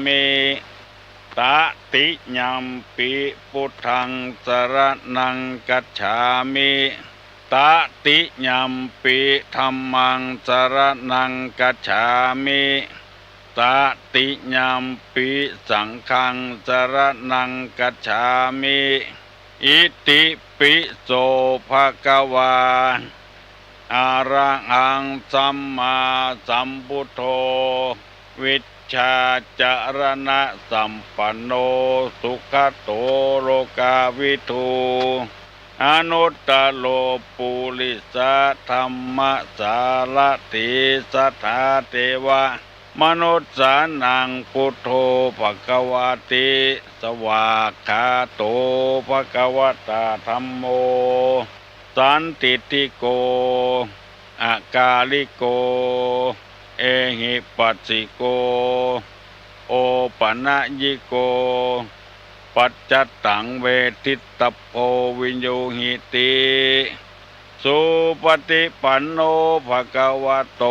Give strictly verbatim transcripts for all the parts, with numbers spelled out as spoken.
มิ ตติยัมปิ พุทธัง สรณัง คัจฉามิ ตติยัมปิ ธัมมัง สรณัง คัจฉามิ ตติยัมปิ สังฆัง สรณัง คัจฉามิ อิติปิโส ภะคะวา อะระหัง สัมมาสัมพุทโธ วิชชาจรณะสัมปันโน สุขโต โลกาวิทู อนุตตโร ปุริสะธัมมสารถี สัทธาเทวะมนุสสานัง พุทโธ ภะคะวาติ สวากขาโต ภะคะวะตา ธัมโม สันทิฏฐิโก อะกาลิโก เอหิปัสสิโก โอปะนะยิโก ปัจจัตตัง เวทิตตะโพ วิญญูหิติ สุปะฏิปันโน ภะคะวะโต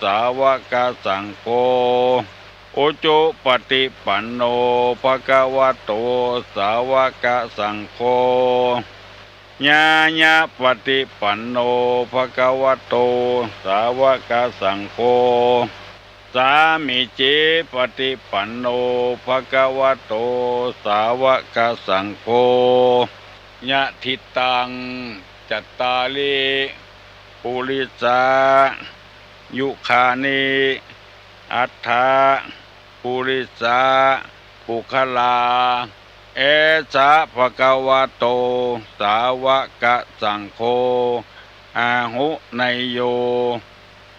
สาวะกะสังโฆ อุจุปะฏิปันโน ภะคะวะโต สาวะกะสังโฆ ญาญะปะฏิปันโน ภะคะวะโต สาวะกะสังโฆ สามีจิปะฏิปันโน ภะคะวะโต สาวะกะสังโฆ ยะถิตัง จัตตาริ ปุริสา ยุคานิ อัตถะ ปุริสา ปุคคลา เอสะ ภะคะวะโต สาวะกะสังโฆ อาหุเนยโย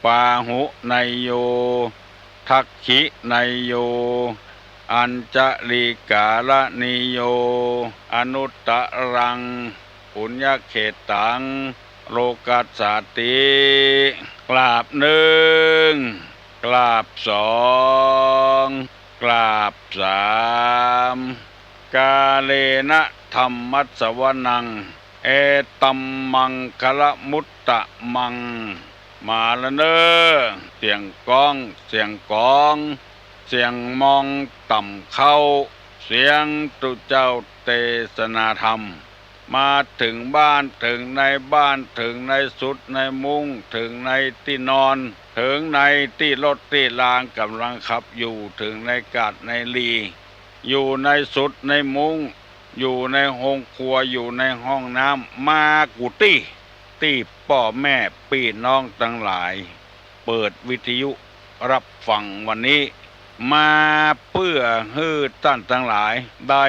ปาหุเนยโย ทักขิเนยโย อัญชะลีกาละนิโย อนุตตะรัง ปุญญะเขตตัง โลกัสสาติ กราบนึ่ง กราบสอง กราบสาม กาเลนะธัมมัสสวนัง เอตัมมังคะละมุตตะมัง มาละเน่อ เสียงก้อง เสียงก๋อง เสียงมองต่ำเข้า เสียงตุ๊เจ้าเตสนาธรรม มาเถิงบ้านเถิงในบ้าน เถิงในสุดในมุ้ง เถิงในตี้นอน เถิงในตี้รถตี้ลางก่ำลังขับอยู่ เถิงในกาดในหลี อยู่ในสุดในมุ้ง อยู่ในโฮงครัว อยู่ในห้องน้ำ มากู้ตี้ ตี้ป้อแม่ปี้น้องตังหลาย เปิดวิทยุฮับฟังวันนี้ มาเปื้อหื้อต้านตังหลายได้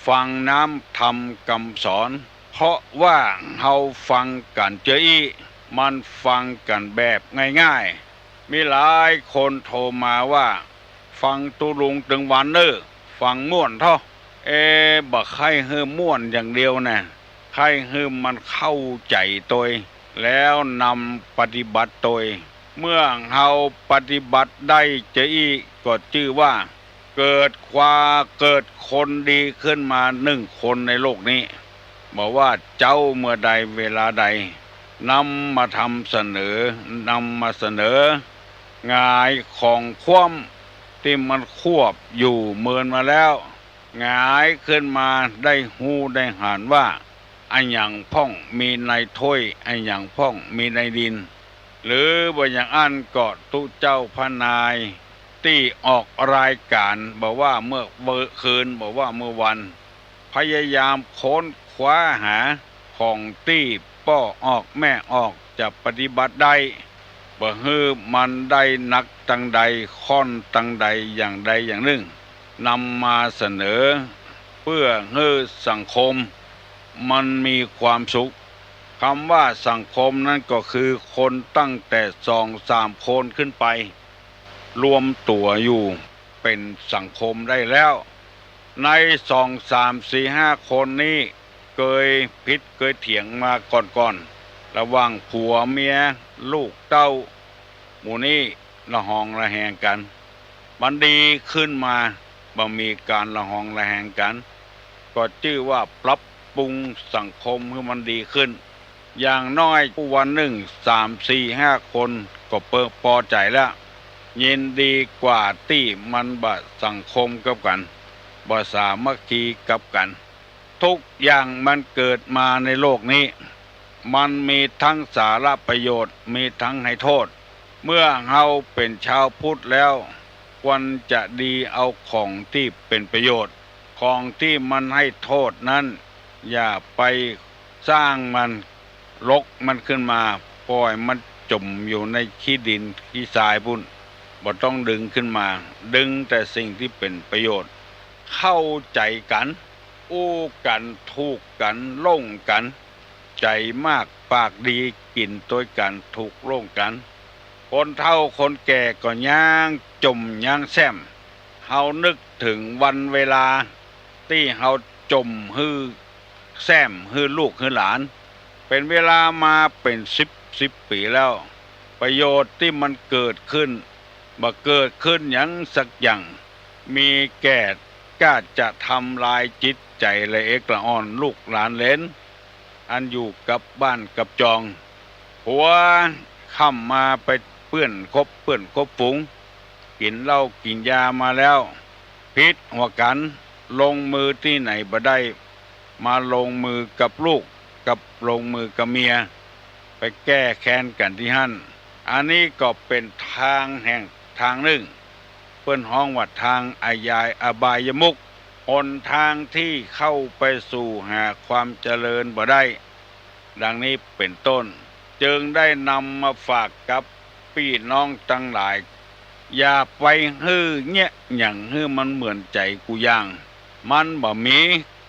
ฟังน้ำธรรมกำสอน เพราะว่าเฮาฟังกั๋นเจออี้ มันฟังกั๋นแบบง่ายๆ มีหลายคนโทรมาว่า ฟังตุ๊ลุงตึงวันเน่อ ฟังม่วนเถาะ เอ บ่ใค่หื้อม่วนอย่างเดียวนะ ใค่หื้อมันเข้าใจ๋ตวย แล้วนำปฏิบัติตวย เมื่อเฮาปฏิบัติได้เจออี้ ก็จื้อว่า เกิดความ เกิดคนดีขึ้นมานึ่งคนในโลกนี้ บ่ว่าเจ๊าเมื่อใดเวลาใด นำมาทำเสนอ นำมาเสนอ หงายของคว่ำตี้มันควบอยู่เมินมาแล้ว หงายขึ้นมาได้ฮู้ได้หันว่า อะหยังพ่องมีในถ้วย อะหยังพ่องมีในดิน หรือบ่อย่างอั้นก็ตุ๊เจ้าพระนายตี้ออกรายก๋าน บ่ว่าเมื่อคืน บ่ว่าเมื่อวัน พยายามค้นคว้าหาของตี้ป้อออกแม่ออกจะปฏิบัติได้ บ่หื้อมันได้หนักตังใด ค่อนตังใด อย่างใดอย่างนึ่ง นำมาเสนอ เปื้อหื้อสังคมมันมีความสุข กำว่าสังคมนั้นก็คือคนตั้งแต่สองสามคนขึ้นไป รวมตั๋วอยู่เป๋นสังคมได้แล้ว ในสองสามสี่ห้าคนนี้ เกยผิดเกยเถียงมาก่อนๆ ระหว่างผัวเมีย ลูกเต้า หมู่นี้ละหองละแหงกั๋น มันดีขึ้นมา บ่มีก๋านละหองละแหงกั๋น ก็จื้อว่าปรับปรุงสังคมหื้อมันดีขึ้น อย่างน้อยวันนึ่งสามสี่ห้าคนก็เปิงปอใจ๋แล้ว ยินดีกว่าตี้มันบ่สังคมกับกั๋น บ่สามัคคีกับกั๋น ทุกอย่างมันเกิดมาในโลกนี้ มันมีตึงสาระประโยชน์ มีตึงหื้อโต้ษ เมื่อเฮาเป๋นจาวพุทธแล้ว ควรจะดีเอาของตี้เป๋นประโยชน์ ของตี้มันหื้อโต้ษนั้น อย่าไปสร้างมัน รกมันขึ้นมา ป่อยมันจุ่มอยู่ในขี้ดินขี้ทรายปู้น บ่ต้องดึงขึ้นมา ดึงแต่สิ่งตี้เป๋นประโยชน์ เข้าใจ๋กั๋น อู้กั๋น ถูกกั๋น โล่งกั๋น ใจ๋มากปากดี กิ๋นตวยกั๋น ถูกโล่งกั๋น คนเฒ่าคนแก่ก็ยังจุ่มยังแส้ม เฮานึกเถิงวันเวลา ตี้เฮาจุ่มหื้อแส้มหื้อลูกหื้อหลาน เป๋นเวลามาเป๋นสิบสิบปี๋แล้ว ประโยชน์ตี้มันเกิดขึ้น บ่เกิดขึ้นหยังสักอย่าง มีแก่กล้าจะทำลายจิตใจ๋ละเอกละอ่อนลูกหลานเหลน อันอยู่กับบ้านกับจอง หัวค่ำมาไปเปื้อนคบเปื้อนคบฝูง กิ๋นเหล้ากิ๋นยามาแล้ว ผิดหัวกั๋น ลงมือตี้ไหนบ่ได้ มาลงมือกับลูก กับลงมือกับเมีย ไปแก้แค้นกั๋นตี้หั้น อันนี้ก็เป๋นตางแห่งตางนึ่ง เปิ้นฮ้องว่าตางอยายอบายมุข หนตางตี้เข้าไปสู่หาความเจริญบ่ได้ ดังนี้เป๋นต้น จึงได้นำมาฝากกับปี้น้องตังหลาย อย่าไปหื้อเยียะหยังหื้อมันเหมือนใจ๋กูอย่าง มันบ่มี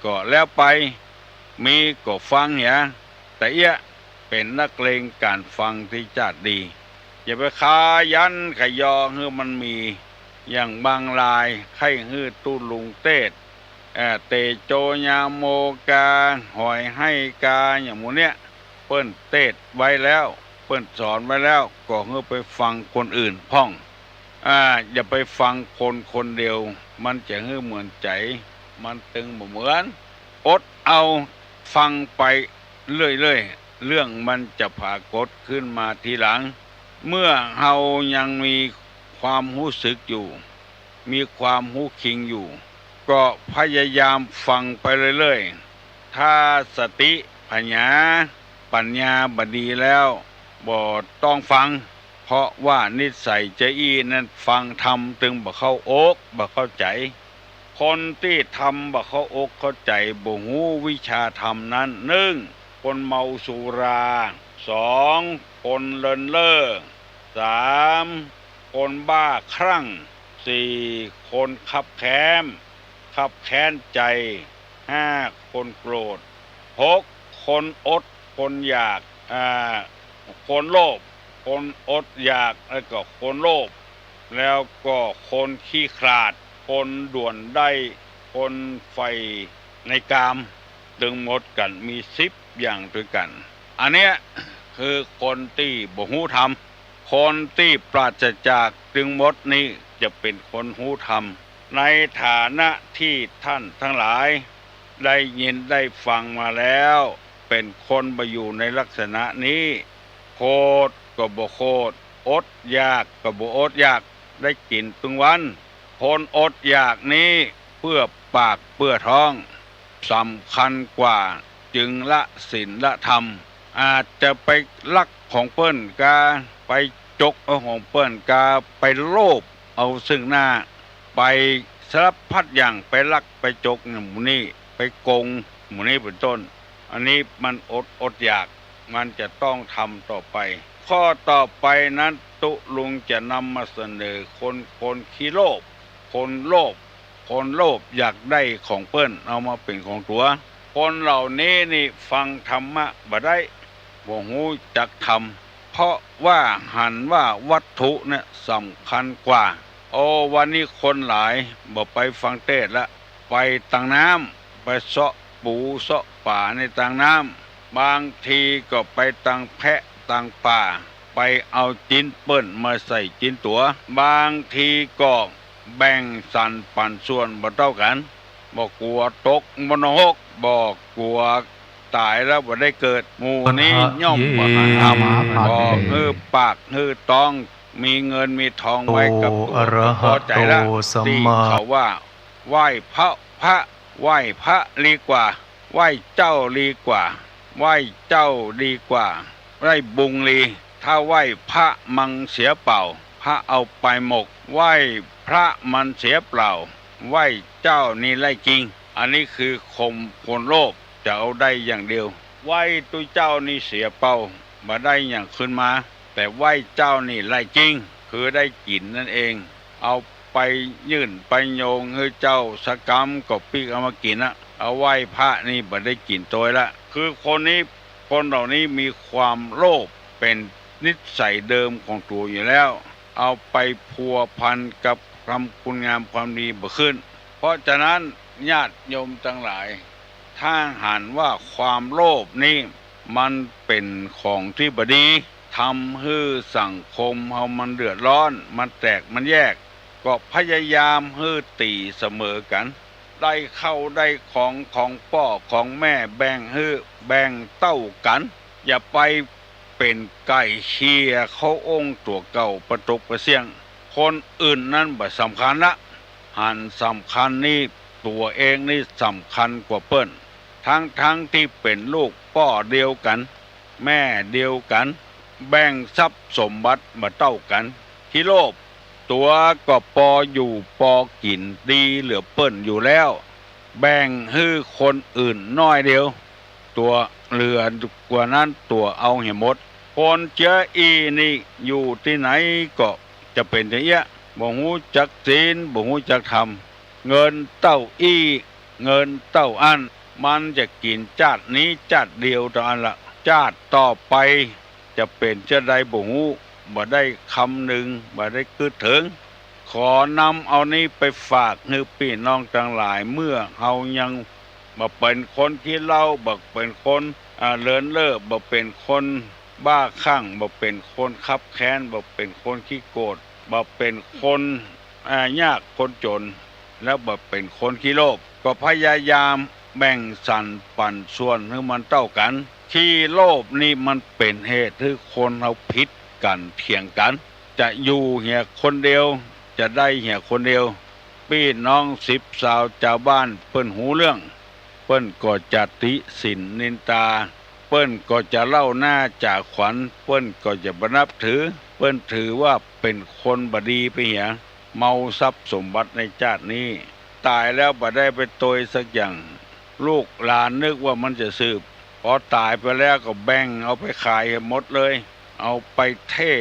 ก็แล้วไป มีก็ฟังเหีย ตะเอี้ยะ เป๋นนักเลงก๋านฟังตี้จาดดี อย่าไปขยันขยอหื้อมันมี อย่างบางรายใค่หื้อตุ๊ลุงเตศน์ เอ่อ เตโจยาโมกา หอยไห้กา อย่างหมู่เนี้ย เปิ้นเตศน์ไว้แล้ว เปิ้นสอนไว้แล้ว ก็หื้อไปฟังคนอื่นพ่อง อ่า อย่าไปฟังคนคนเดียว มันจะหื้อเหมือนใจ๋ มันตึงบ่เหมือน อดเอาฟังไปเรื่อยๆ เรื่องมันจะผากฏขึ้นมาทีหลัง เมื่อเฮายังมีความฮู้สึกอยู่ มีความฮู้คิงอยู่ ก็พยายามฟังไปเรื่อยๆ ถ้าสติผญา ปั๋ญญาบ่ดีแล้ว บ่ต้องฟัง เพราะว่านิสัยจาอี้นั้นฟังธรรมตึงบ่เข้าอก บ่เข้าใจ๋ คนตี้ธรรมบ่เข้าอกเข้าใจ๋ บ่ฮู้วิชาธรรมนั้น นึ่ง คนเมาสุรา สอง คนเลินเล่อ สาม คนบ้าคลั่ง สี่ คนคับแค้น คับแค้นใจ๋ ห้า คนโกรธ หก คนอด คนอยาก อ่า คนโลภ คนอดอยาก แล้วก็คนโลภ แล้วก็คนขี้ขลาด คนด่วนได้ คนใฝ่ในกาม ตึงหมดกั๋นมีสิบอย่างตวยกั๋น อันเนี้ยคือคนตี้บ่ฮู้ธรรม คนตี้ปราศจากตึงหมดนี้จะเป๋นคนฮู้ธรรม ในฐานะตี้ต้านตังหลายได้ยินได้ฟังมาแล้ว เป๋นคนบ่อยู่ในลักษณะนี้ โขดก็บ่โขด อดอยากก็บ่อดอยาก ได้กิ๋นตึงวัน คนอดอยากนี้เปื้อปากเปื้อท้อง สำคัญกว่า จึงละศีลละธรรม อาจจะไปลักของเปิ้นกา ไปจกเอาของเปิ้นกา ไปโลภเอาซึ่งหน้า ไปสารพัดอย่าง ไปลักไปจกหมู่นี้ ไปโกงหมู่นี้เป๋นต้น อันนี้มันอดอดอยาก มันจะต้องทำต่อไป ข้อต่อไปนั้นตุ๊ลุงจะนำมาเสนอคน คนขี้โลภ คนโลภ คนโลภอยากได้ของเปิ้นเอามาเป๋นของตั๋ว คนเหล่านี้นี่ฟังธรรมะบ่ได้ บ่ฮู้จักธรรม เพราะว่าหันว่าวัตถุเนี่ยสำคัญกว่า โอ้ วันนี้คนหลายบ่ไปฟังเตศน์ละ ไปตางน้ำ ไปเซาะปูเซาะป๋าในตางน้ำ บางทีก็ไปตางแพะตางป่า ไปเอาจิ๊นเปิ้นมาใส่จิ๊นตั๋ว บางทีก็แบ่งสรรปันส่วนบ่เต้ากั๋น บ่กั๋วตกบ่นรก บ่กั๋วต๋ายแล้วบ่ได้เกิด หมู่นี้ย่อมบ่หาธรรม บ่หื้อปากหื้อต๊อง มีเงินมีทองไว้กับตั๋ว โต อะระหะโต สัมมา ก็พอใจ๋ละ ตี้เขาว่า ไหว้พระ พระ ไหว้พระดีกว่า ไหว้เจ้าดีกว่า ไหว้เจ้าดีกว่า ได้บุญดี ถ้าไหว้พระมันเสียเปล่า พระเอาไปหมด ไหว้พระมันเสียเปล่า ไหว้เจ้านี่ได้จริง อันนี้คือคน คนโลภ จะเอาได้อย่างเดียว ไหว้ตุ๊เจ้านี่เสียเปล่า บ่ได้หยังคืนมา แต่ไหว้เจ้านี่ได้จริง คือได้กิ๋นนั่นเอง เอาไปยื่นไปโยงหื้อเจ้าสักกำก็ปิ๊กเอามากิ๋นละ เอาไหว้พระนี่บ่ได้กิ๋นตวยละ คือคนนี้ คนเหล่านี้มีความโลภเป๋นนิสัยเดิมของตั๋วอยู่แล้ว เอาไปพัวพันกับทำคุณงามความดีบ่ขึ้น เพราะฉะนั้นญาติโยมตังหลาย ถ้าหันว่าความโลภนี้มันเป๋นของตี้บ่ดี ทำหื้อสังคมเฮามันเดือดร้อน มันแตกมันแยก ก็พยายามหื้อตี๋เสมอกั๋น ได้ข้าวได้ของ ของป้อของแม่แบ่งหื้อ แบ่งเต้ากั๋น อย่าไปเป๋นไก่เคียเข้าโอ่งตั๋วเก่าปะตกปะเสี้ยง คนอื่นนั้นบ่สำคัญละ หันสำคัญนี่ ตั๋วเองนี่สำคัญกว่าเปิ้น ทั้งๆ ตี้เป๋นลูกป้อเดียวกั๋น แม่เดียวกั๋น แบ่งทรัพย์สมบัติบ่เต้ากั๋น ขี้โลภ ตั๋วก็ปออยู่ปอกิ๋นดีเหลือเปิ้นอยู่แล้ว แบ่งหื้อคนอื่นน้อยเดียว ตั๋วเหลือกว่านั้นตั๋วเอาเหียหมด คนเจื้ออี้นี่อยู่ตี้ไหนก็จะเป๋นจะเอี้ย บ่ฮู้จักศีล บ่ฮู้จักธรรม เงินเต้าอี้ เงินเต้าอั้น มันจะกิ๋นจาตินี้จาติเดียวเต้าอั้นละ จาติต่อไปจะเป๋นจาติใดบ่ฮู้ บ่ได้คำนึง บ่ได้กึ๊ดเถิง ขอนำเอานี้ไปฝากหื้อปี้น้องตังหลาย เมื่อเฮายังบ่เป๋นคนขี้เหล้า บ่เป๋นคน อ่า เลินเล่อ บ่เป๋นคนบ้าคลั่ง บ่เป๋นคนคับแค้น บ่เป๋นคนขี้โกรธ บ่เป๋นคน อ่า ยากคนจ๋น แล้วบ่เป๋นคนขี้โลภ ก็พยายามแบ่งสรรปันส่วนหื้อมันเต้ากั๋น ขี้โลภนี่มันเป๋นเหตุหื้อคนเฮาผิดกั๋นเถียงกั๋น จะอยู่เหียคนเดียว จะได้เหียคนเดียว ปี้น้องสิบสาวจาวบ้านเปิ้นฮู้เรื่อง เปิ้นก็จะติฉิ่นนินตา เปิ้นก็จะเล่าหน้าจ๋าขวัญ เปิ้นก็จะบ่นับถือ เปิ้นถือว่าเป๋นคนบ่ดีไปเหีย เมาทรัพย์สมบัติในจาตินี้ ต๋ายแล้วบ่ได้ไปตวยสักอย่าง ลูกหลานนึกว่ามันจะสืบ พอต๋ายไปแล้วก็แบ่งเอาไปขายหมดเลย เอาไปเท่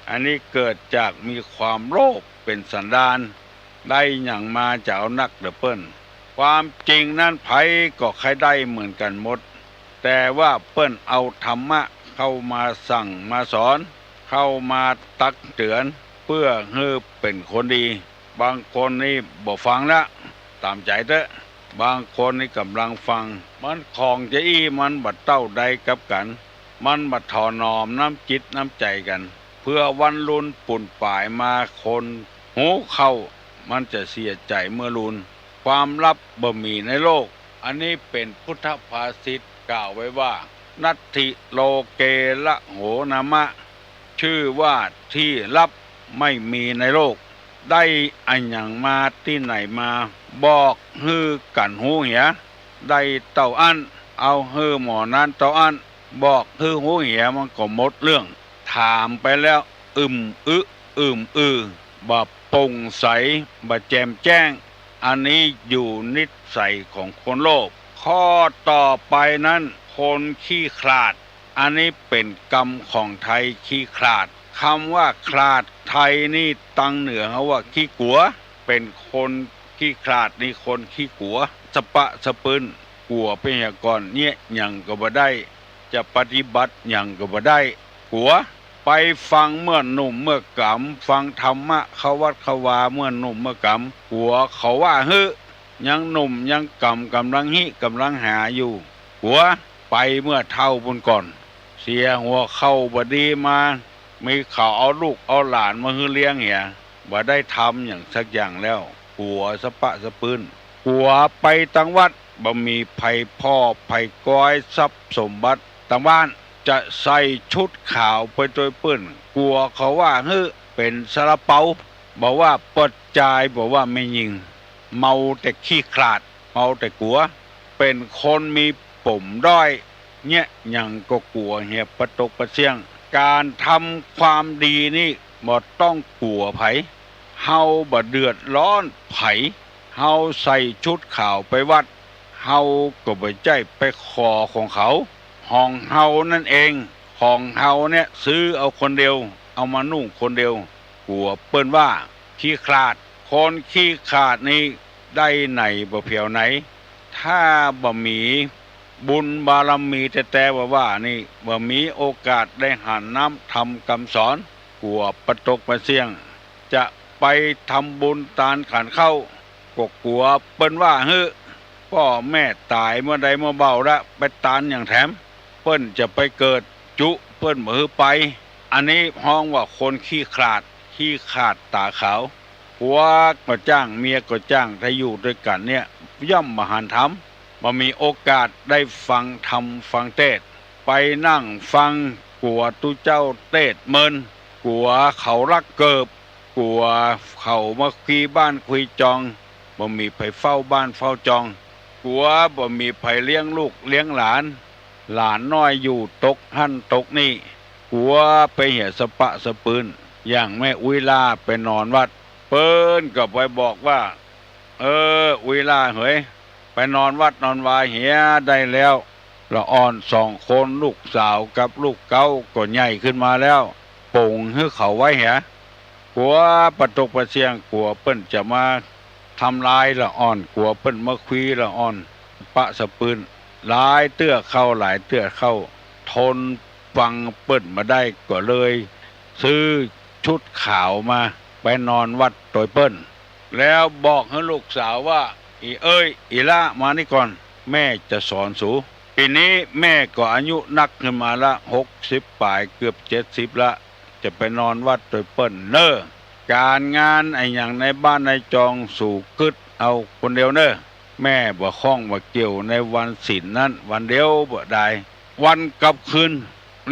อันนี้เกิดจากมีความโลภเป๋นสันดาน ได้หยังมาจะเอานักเตื้อเปิ้น ความจริงนั้นใผก็ใค่ได้เหมือนกั๋นหมด แต่ว่าเปิ้นเอาธรรมะเข้ามาสั่งมาสอน เข้ามาตักเตื๋อน เปื้อหื้อเป๋นคนดี บางคนนี่บ่ฟังละ ต๋ามใจ๋เต๊อะ บางคนนี่ก่ำลังฟัง มันของจะอี้มันบ่เต้าใดกับกั๋น มันบ่ถนอมน้ำจิตน้ำใจ๋กั๋น เผื่อวันลุนปูนป๋ายมาคนฮู้เข้า มันจะเสียใจ๋เมื่อลุน ความลับบ่มีในโลก อันนี้เป๋นพุทธภาษิตกล่าวไว้ว่า นัตถิโลเกละโหนามะ ชื่อว่าตี้ลับไม่มีในโลก ได้อะหยังมาตี้ไหนมา บอกหื้อกั๋นฮู้เหีย ได้เต้าอั้น เอาหื้อหมอนั้นเต้าอั้น บอกหื้อฮู้เหียมันก็หมดเรื่อง ถามไปแล้ว อึมอึ อึมอือ บ่โป่งใส บ่แจ่มแจ้ง อันนี้อยู่นิสัยของคนโลภ ข้อต่อไปนั้น คนขี้ขลาด อันนี้เป๋นกำของไทยขี้ขลาด กำว่าขลาดไทยนี่ตังเหนือเฮาว่าขี้กั๋ว เป๋นคนขี้ขลาดนี่คนขี้กั๋ว สะปะสะปื้น กั๋วไปเหียก่อน เยียะหยังก็บ่ได้ จะปฏิบัติหยังก็บ่ได้ กั๋ว ไปฟังเมื่อหนุ่มเมื่อกำ ฟังธรรมะเข้าวัดเข้าวาเมื่อหนุ่มเมื่อกำ กั๋วเขาว่าหื้อ ยังหนุ่มยังกำ ก่ำลังฮิก่ำลังหาอยู่ กั๋ว ไปเมื่อเฒ่าปู้นก่อน เสียหัวเข้าบ่ดีมา มีเขาเอาลูกเอาหลานมาหื้อเลี้ยงเหีย บ่ได้ทำหยังสักอย่างแล้ว กั๋วสะปะสะปื้น กั๋วไปตังวัด บ่มีใผผ่อใผก๊อยทรัพย์สมบัติตังบ้าน จะใส่ชุดขาวไปตวยเปิ้น กั๋วเขาว่าหื้อเป๋นซาลาเปา บ่ว่าป้อจาย บ่ว่าแม่ญิง เมาแต่ขี้ขลาด เมาแต่กั๋ว เป๋นคนมีปมด้อย เยียะหยังก็กั๋วเหีย ปะตกปะเสี้ยง ก๋านทำความดีนี่บ่ต้องกั๋วใผ เฮาบ่เดือดร้อนใผ เฮาใส่ชุดขาวไปวัด เฮาก็บ่ใจ้ไปขอของเขา ของเฮานั่นเอง ของเฮาเนี่ยซื้อเอาคนเดียว เอามานุ่งคนเดียว กั๋วเปิ้นว่าขี้ขลาด คนขี้ขลาดนี่ได้ไหนบ่เผียวไหน ถ้าบ่มีบุญบารมีแต๊ๆ ว่าๆ นี่ บ่มีโอกาสได้หันน้ำธรรมกำสอน กั๋วปะตกปะเสี้ยง จะไปทำบุญตานขันข้าว ก็กั๋วเปิ้นว่าหื้อ ป้อแม่ต๋ายเมื่อใดเมื่อเบ้าละ ไปตานหยังแถม เปิ้นจะไปเกิดจุ เปิ้นบ่หื้อไป อันนี้ฮ้องว่าคนขี้ขลาด ขี้ขลาดต๋าขาว ผัวก็จ้าง เมียก็จ้าง ถ้าอยู่ตวยกั๋นเนี่ย ย่อมบ่หันธรรม บ่มีโอกาสได้ฟังธรรมฟังเตสน์ ไปนั่งฟัง กั๋วตุ๊เจ้าเตสน์เมิน กั๋วเขาลักเกิบ กั๋วเขามาคุยบ้านคุยจอง บ่มีใผเฝ้าบ้านเฝ้าจอง กั๋วบ่มีใผเลี้ยงลูกเลี้ยงหลาน หลานน้อยอยู่ตกหั้นตกนี่ กั๋วไปเหียสะปะสะปืน อย่างแม่อุ๊ยล่าไปนอนวัด เปิ้นก็ไปบอกว่า เออ อุ๊ยล่าเหย ไปนอนวัดนอนวาเหียได้แล้ว ละอ่อนสองคน ลูกสาวกับลูกเก๊าก็ใหญ่ขึ้นมาแล้ว ป๋งหื้อเขาไว้เหีย กั๋วปะตกปะเสี้ยง กั๋วเปิ้นจะมาทำลายละอ่อน กั๋วเปิ้นมาคุยละอ่อน ปะสะปืน หลายเตื้อเข้า หลายเตื้อเข้า ทนฟังเปิ้นบ่ได้ ก็เลยซื้อชุดขาวมา ไปนอนวัดตวยเปิ้น แล้วบอกหื้อลูกสาวว่า อี่เอ้ย อี่ล่า มานี่ก่อน แม่จะสอนสู ปี๋นี้แม่ก็อายุนักขึ้นมาละ หกสิบป๋าย เกือบเจ็ดสิบละ จะไปนอนวัดตวยเปิ้นเน่อ ก๋านงานอะหยังในบ้านในจองสูกึ๊ดเอาคนเดียวเน่อ แม่บ่ข้องบ่เกี่ยวในวันศีลนั้นวันเดียวบ่ดาย วันกับคืน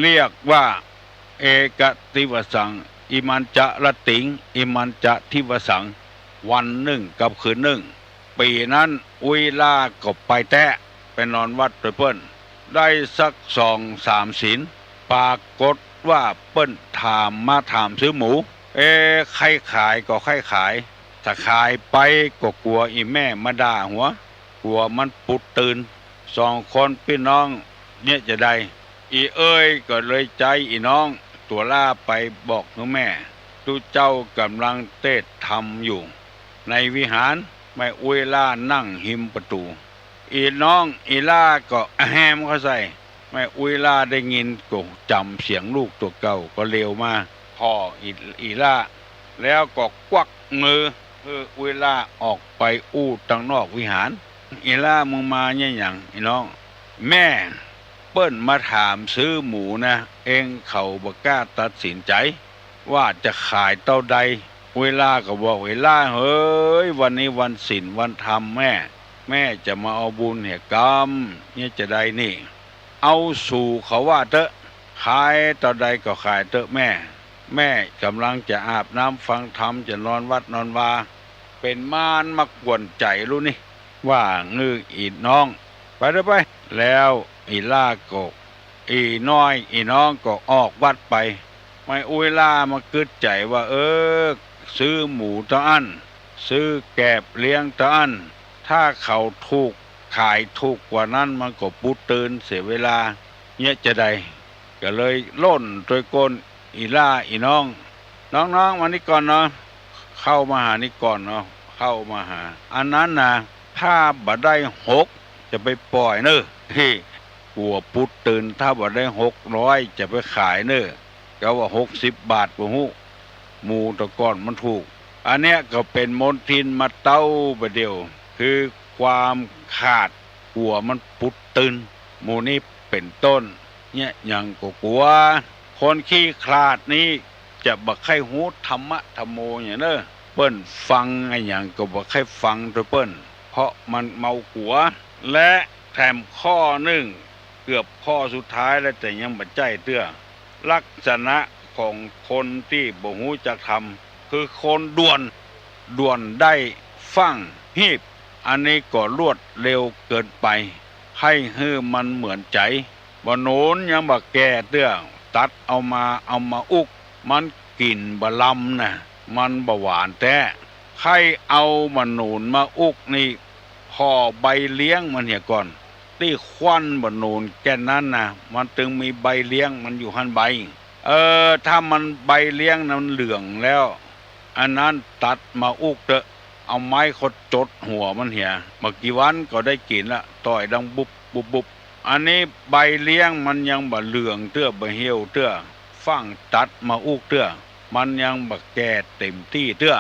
เรียกว่า เอกะทิวสัง อิมัญจะรตติง อิมัญจะทิวสัง วันนึ่งกับคืนนึ่ง ปี๋นั้นอุ๊ยล่าก็ไปแต๊ ไปนอนวัดตวยเปิ้น ได้สักสองสามศีล ปรากฏว่าเปิ้นถาม มาถามซื้อหมู เอ ใค่ขายก็ใค่ขาย ถ้าขายไปก็กั๋วอี่แม่มาด่าหัว กั๋วมันปุ๊ดตื่น สองคนปี้น้องเยียะจะใด อี่เอ้ยก็เลยใจ๊อี่น้องตั๋วล่าไปบอกหื้อแม่ ตุ๊เจ้าก่ำลังเตสน์ธรรมอยู่ในวิหาร แม่อุ๊ยล่านั่งฮิมประตู๋ อี่น้องอี่ล่าก็อะแฮมเข้าใส่ แม่อุ๊ยล่าได้ยินก็จ๋ำเสียงลูกตั๋วเก่า ก็เหลียวมาผ่ออี่ อี่ล่า แล้วก็กวักมือหื้ออุ๊ยล่าออกไปอู้ตังนอกวิหาร อี่ล่า มึงมาเยียะหยัง อี่น้อง แม่ เปิ้นมาถามซื้อหมูนะ เองเขาบ่กล้าตัดสินใจ๋ ว่าจะขายเต้าใด อุ๊ยล่าก็บอก อี่ล่าเหย วันนี้วันศีลวันธรรมแม่ แม่จะมาเอาบุญเหียกำ เยียะจะใดนี่ เอาสูเขาว่าเต๊อะ ขายเต้าใดก็ขายเต๊อะแม่ แม่ก่ำลังจะอาบน้ำฟังธรรม จะนอนวัดนอนวา เป๋นมารมากวนใจ๋ลูกนี่ ว่าหื้ออี่น้อง ไปเต๊อะไป แล้วอี่ล่าก็ อี่น้อยอี่น้องก็ออกวัดไป แม่อุ๊ยล่ามากึ๊ดใจ๋ว่า เออ ซื้อหมูเต้าอั้น ซื้อแกบเลี้ยงเต้าอั้น ถ้าเขาถูก ขายถูกกว่านั้นมันก็ปุ๊ดตื่นเสียเวลา เยียะจะใด ก็เลยล่นตวยก้นอี่ล่า อี่น้อง น้องๆ มานี่ก่อนเนาะ เข้ามาหานี่ก่อนเนาะ เข้ามาหา อันนั้นนะ ถ้าบ่ได้หก จะไปป่อยเน่อ เฮ้ กั๋วปุ๊ดตื่น ถ้าบ่ได้หกร้อยจะไปขายเน่อ ก็ว่าหกสิบบาทบ่ฮู้ หมูแต่ก่อนมันถูก อันเนี้ยก็เป๋นมนทินมาเต๊าบ่าเดี่ยว คือความขลาด กั๋วมันปุ๊ดตื่น หมู่นี้เป๋นต้น เยียะหยังก็กั๋ว คนขี้ขลาดนี้จะบ่ใค่ฮู้ธรรมะธรรมโมหยังเน่อ เปิ้นฟังอะหยังก็บ่ใค่ฟังตวยเปิ้น เพราะมันเมากั๋ว และแถมข้อนึ่ง กือบข้อสุดท้ายแล้ว แต่ยังบ่ใจ้เตื้อ ลักษณะของคนตี้บ่ฮู้จักธรรม คือคนด่วน ด่วนได้ฟั่งฮีบ อันนี้ก็รวดเร็วเกินไป ใค่หื้อมันเหมือนใจ๋ บ่หนุนยังบ่แก่เตื้อ ตัดเอามา เอามาอุ๊ก มันกิ๋นบ่ลำนะ มันบ่หวานแต๊ ใค่เอาบ่หนุนมาอุ๊กนี่ ผ่อใบเลี้ยงมันเหียก่อน ตี้ควันบ่หนุนแก่นนั้นนะ มันตึงมีใบเลี้ยงมันอยู่หั้นใบ เออ ถ้ามันใบเลี้ยงนั้นเหลืองแล้ว อันนั้นตัดมาอุ๊กเต๊อะ เอาไม้ขดจดหัวมันเหีย บ่กี่วันก็ได้กิ๋นละ ต่อยดังบุบบุบบุบ อันนี้ใบเลี้ยงมันยังบ่เหลืองเตื้อ บ่เหี่ยวเตื้อ ฟั่งตัดมาอุ๊กเตื้อ มันยังบ่แก่เต๋มตี้เตื้อ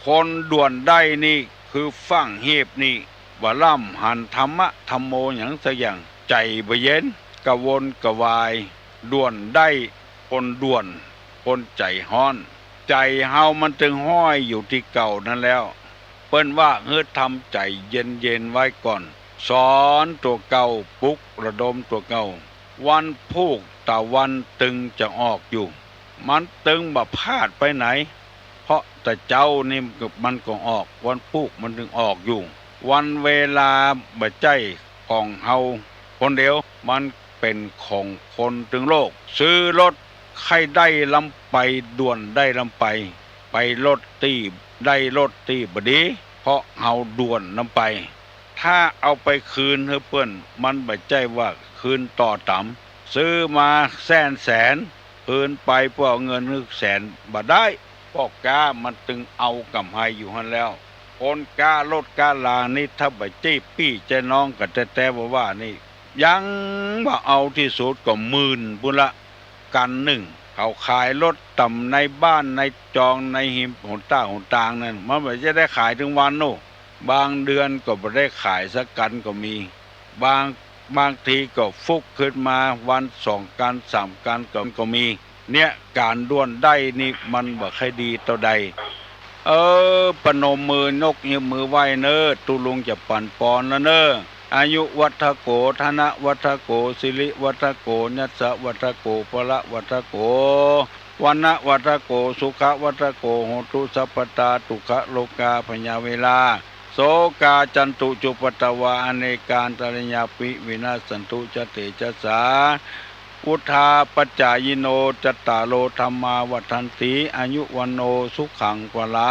คนด่วนได้นี่คือฟั่งฮีบนี่ บ่ร่ำหันธรรมะธัมโมหยังสักอย่าง ใจ๋บ่เย็น กระวนกระวาย ด่วนได้ คนด่วน คนใจ๋ฮ้อน ใจ๋เฮามันตึงห้อยอยู่ตี้เก่านั้นแล้ว เปิ้นว่าหื้อทำใจ๋เย็นๆ ไว้ก่อน สอนตั๋วเก่า ปลุกระดมตั๋วเก่า วันพูกตะวันตึงจะออกอยู่ มันตึงบ่พลาดไปไหน เพราะแต่เจ๊านี่มันก็ออก วันพูกมันตึงออกอยู่ วันเวลาบ่ใจ้ของเฮาคนเดียว มันเป๋นของคนตึงโลก ซื้อรถใค่ได้ลำไป ด่วนได้ลำไป ไปรถตี้ ได้รถตี้บ่ดี เพราะเฮาด่วนลำไป ถ้าเอาไปคืนหื้อเปิ้น มันบ่ใจ้ว่าคืนต่อต๋ำ ซื้อมาแสนแสน คืนไปเปิ้นเอาเงินหื้อแสนบ่ได้ ป้อก๊ามันตึงเอาก่ำไฮอยู่หั้นแล้ว คนก๊ารถก๊ารานี่ ถ้าบ่ใจ้ปี้ใจ้น้องกั๋นแต๊ๆ บ่ว่านี่ ยังบ่เอาตี้สุดก็หมื่นปู้นละ กั๋นนึ่ง เขาขายรถต๋ามในบ้านในจองในฮิมหนต้าหนตางนั้น มันบ่ใจ้ได้ขายตึงวันโน่ บางเดือนก็บ่ได้ขายสักกั๋นก็มี บาง บางทีก็ฟุกขึ้นมาวันสองกั๋นสามกั๋นก็ ก็มี เนี่ย ก๋านด่วนได้นี่มันบ่ใค่ดีเต้าใด เออ ประนมมือยกนิ้วมือไหว้เน่อ ตุ๊ลุงจะปั๋นปอนแล้วเน่อ อายุวัฑโฆ ธนวัฑโฆ สิริวัฑโฆ ยศวัฑโฆ พละวัฑโฆ วรรณวัฑโฆ สุขวัฑโฆ โหตุสัพพตา ทุกขโรคาพยาเวรา โสกาจันตุจุปปตวา อเนกาอันตรายาปิ วินัสสันตุ จะเตจะสา พุทธาปัจจายิโน จัตตาโรธัมมา วัฑฒันติ อายุ วัณโณ สุขัง พลัง